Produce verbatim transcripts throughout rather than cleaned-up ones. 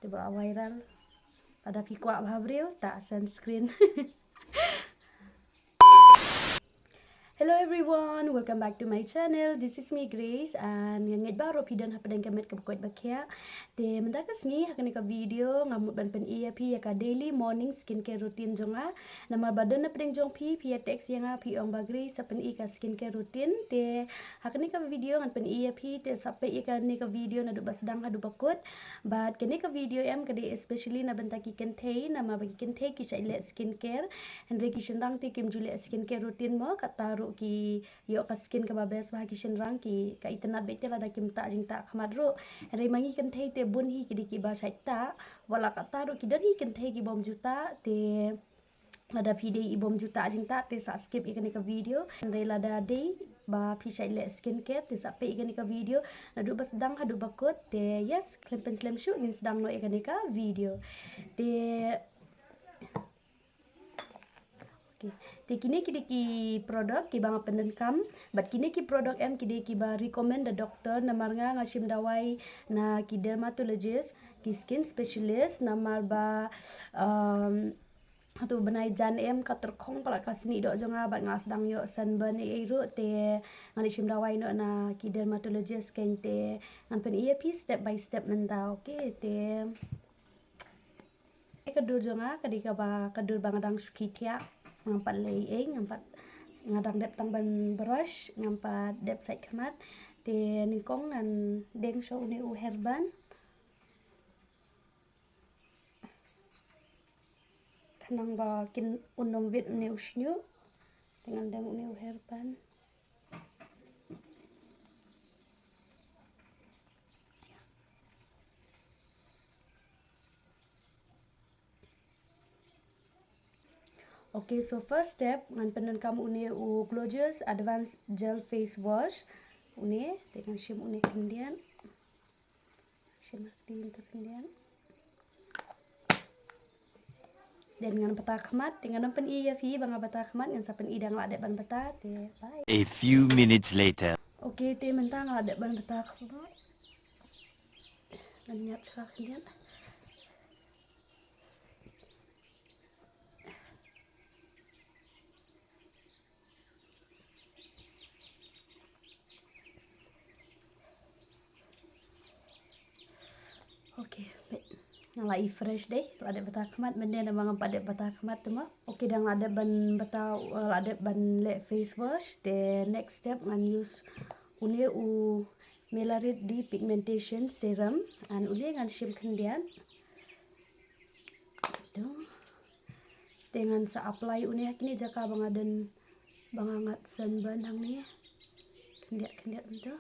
Ba viral. Lada phi kwah bha briew, tah sunscreen. Hello everyone, welcome back to my channel. This is me, Grace, and nga ngeit ba ruh phi don hapdeng ka met kaba koit ba khiah. Te mynta ka sngi ha kane ka video nga mut ban pyni ïa phi ïa ka daily morning skincare routine jong nga. Namar ba don hapdeng jong phi, phi ïa text ïa nga, phi ong ba Grace, sa pyni ka skincare routine. Te ha kane ka video ngan pyni ïa phi, te sa peit ïa kane ka video naduh ba sdang haduh ba kut. Bad kane ka video em ka dei especially na bynta ki kynthei, namar ba ki kynthei ki shait leh skincare. Hynrei ki shynrang te kim ju leh skincare routine mo, kata ruh ki ïoh ka skin kaba best bha. Ki shynrang ki, ka itynnad beit te lada kim tah jingtah khmat ruh. Hynrei ma ngi kynthei te bun hi ki dei kiba shait tah. Wat la kata ruh ki don hi kynthei ki bym ju tah, te lada phi dei i bym ju tah jingtah te sa skip ïa kane ka video. Hynrei lada dei ba phi shait leh skincare te sa peit ïa kane ka video naduh ba sdang haduh ba kut. Te yes, khlem pynslem shuh, ngin sdang noh ïa kane ka video. Te Okay. Te kine ki dei ki product kiba nga pyndonkam. Bad kine ki product em ki dei kiba recommend da doctor, namar nga nga shim dawai na ki dermatologist, ki skin specialist, namar ba, um, hato bnai jan em ka tyrkhong palat ka snieh doh jong nga bad nga sdang ïoh sunburn ei ei ruh, te ngan ïa shim dawai noh na ki dermatologist. Kein te ngan pyni ïa phi step by step mynta, okay? Te ka dur jong nga ka dei kaba, ka dur ba nga dang shu khie thiah. Ngam pat leh ei ei, ngam pat, nga dang dep tang ban brush, ngam pat dep sait khmat. Te nyngkong ngan deng shuwa une u hairband. Khnang ba kin, un ym wit une u shñiuh. Te ngan deng une u hairband. Okay, so first step ngan pyndonkam une u Glow Juice Advanced Gel Face Wash. Une, te ngan shim une khyndiat. Shim ha kti mynta khyndiat. Then ngan bata khmat, te ngan ym pyni ïa phi ba nga bata khmat, ngan sa pyni da nga la dep ban bata, te bye. A few minutes later. Okay, te mynta nga la dep ban bata khmat. Ngan ñiad shuwa khyndiat. Okay, bad nga la i fresh dei, la dep bata khmat, mynne namar ngam pat dep bata khmat te mo. Okay, dang la dep ban bata, uh, la dep ban leh face wash, te next step ngan use une u Melarid Depigmentation Serum, and une ngan shim khyndiat. To. Te ngan sa apply une ha kine jaka ba nga don, ba nga ngat sunburn hangne. Khyndiat khyndiat mynta.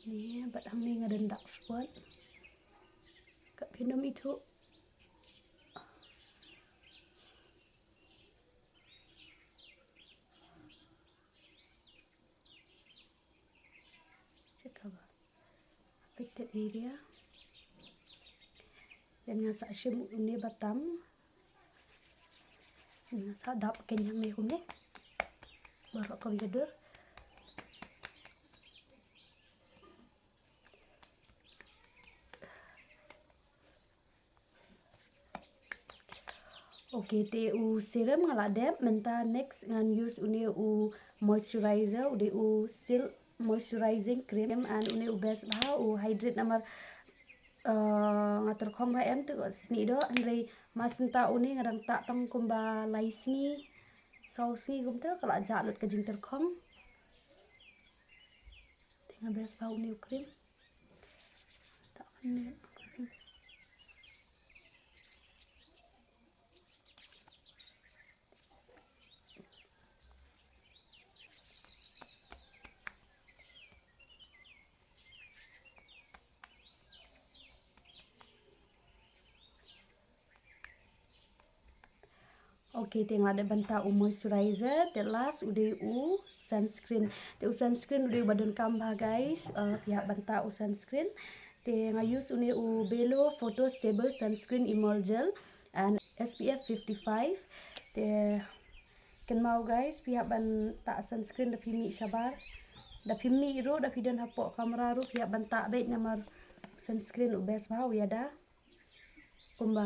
Ni bad hangne nga don dark spot. Ka phin ym ithuh. Check ka ba affected area. Then nga sa shim une ba tam. Nga sa dap kein hangne kumne. Baroh ka ba ïadur. Okay, te u serum nga la dep, mynta next ngan use une u moisturizer, u dei u Silk moisturizing cream, and une u best bha, u hydrate namar, uh, nga tyrkhong bha em te ka snieh doh, hynrei mynta une nga dang tah tang kumba lai sngi, saw sngi kumta ka la jah lut ka jingtyrkhong. Te nga best bha une u cream. Okay, te nga la dep ban tah u moisturizer, te last u dei u sunscreen. Te u sunscreen u dei uba donkam bha, guys. Uh, phi hap ban tah u sunscreen. Te nga use une u Belo Photo Stable Sunscreen Emulgel and S P F fifty-five. Te kynmaw, guys, phi hap ban tah sunscreen da phi mih shabar. Da phi mih ruh, da phi don hapoh kamra ruh, phi hap ban tah beit namar sunscreen u best bha u ïada. Kumba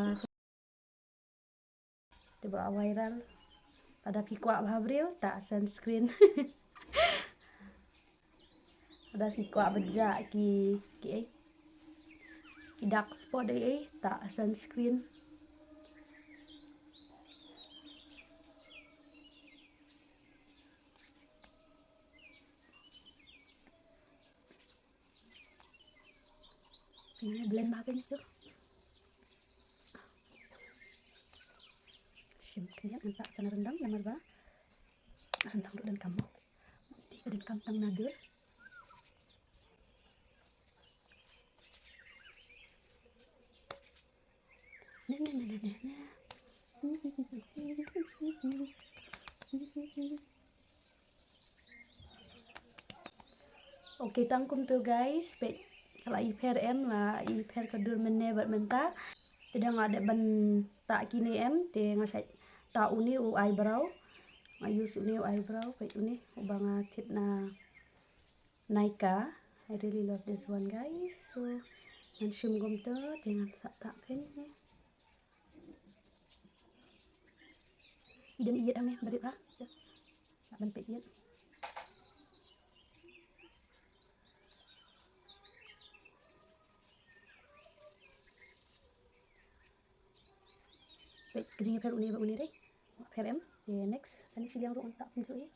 te ba viral. Lada phi kwah bha briew, tah sunscreen. Lada phi kwah ban jah ki, ki ei, ki dark spot ei ei, tah sunscreen. Pynblend bha kane tu. Shim khyndiat ngan tah sa na ryndang namar ba ryndang ruh donkam mo. Te ka donkam tang na dur. Okay, tang kumtu guys, peit ka la ipher em, la ipher ka dur mynne bad mynta. Te da nga dep ban tah kine em, te nga shait tah une u eyebrow. Nga use une u eyebrow, peit une uba nga thied na Nykaa. I really love this one, guys. So ngan shim kumtu, te ngan sa tah phin ne. I don ïeit hangne, ba dei ba. Sa ban peit ïeit. Peit, ka jingïapher une bad une dei. Pher em. Te next, sa ne shiliang ruh ngan tah kumjuh hi.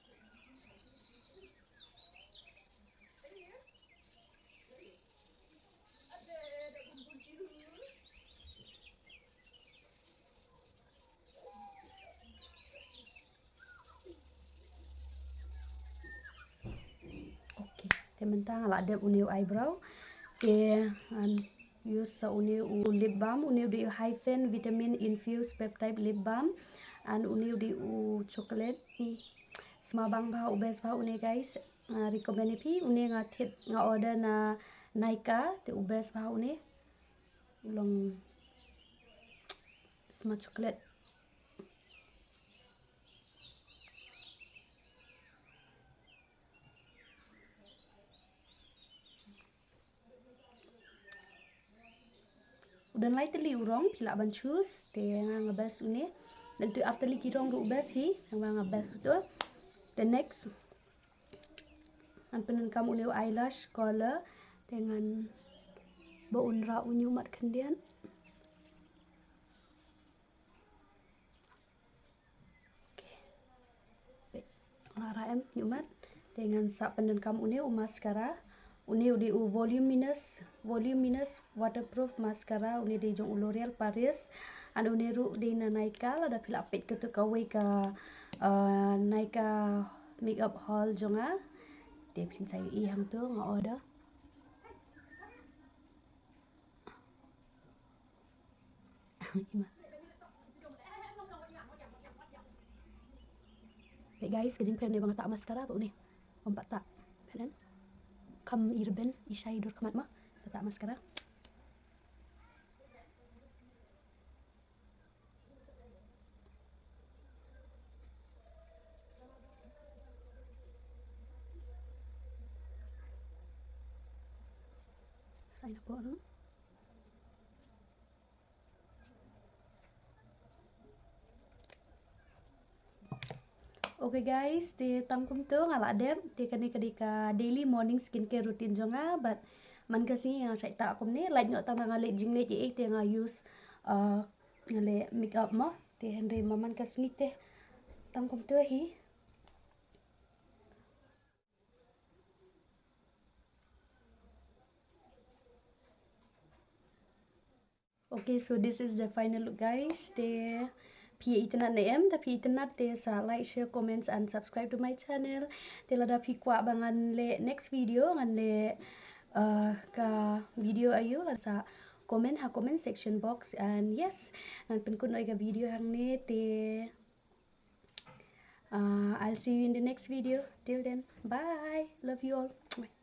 Okay, te mynta nga la dep une u eyebrow. Te ngan use sa une u lip balm, une u dei u Hyphen Vitamin Infused Peptide Lip Balm. And une u dei u chocolate. Hmm. Sma bang bha, u best bha une, guys. Nga recommend ïa phi, une nga thied, nga order na Nykaa, te u best bha une. U long sma chocolate. U don lai tylli u rong, phi lah ban choose, te nga nga best une. Don tu ar tylli ki rong ruh u best hi, nga nga best uto. The next, ngan pyndonkam une u eyelash color, te ngan buh un rah u ñiuhmat khyndiat. Okay. Nga rah em ñiuhmat. Te ngan sa pyndonkam une u mascara. Une u dei u voluminous, voluminous waterproof mascara. Une dei jong u L'Oréal Paris. And une ruh dei na Nykaa, lada phi lah peit kato kawei ka, uh, Nykaa makeup haul jong nga. Te phin sa ïohi hangto nga order. Peit guys, ka jingpher ne ba nga tah mascara bad une. Ym pat tah. Peit em. Kham i rben, i shai dur khmat ma. Tah mascara. Sa ïa na pok ruh. Okay guys, te tang kumto nga la dep, te kane ka dei ka daily morning skincare routine jong nga, bad man ka sngi nga shait tah kumne, lait noh tang nga leh jingleh ei ei te nga use, uh, nga leh makeup mo, te hynrei ma man ka sngi te tang kumto hi. Okay, so this is the final look, guys. Te phi itynnad ne em, da phi itynnad te sa like, share, comments and subscribe to my channel. Te lada phi kwah ba ngan leh next video, ngan leh, uh, ka video aïu, lada sa comment ha comment section box. And yes, ngan pynkut noh ïa ka video hangne te. Uh, I'll see you in the next video. Till then, bye. Love you all. Bye.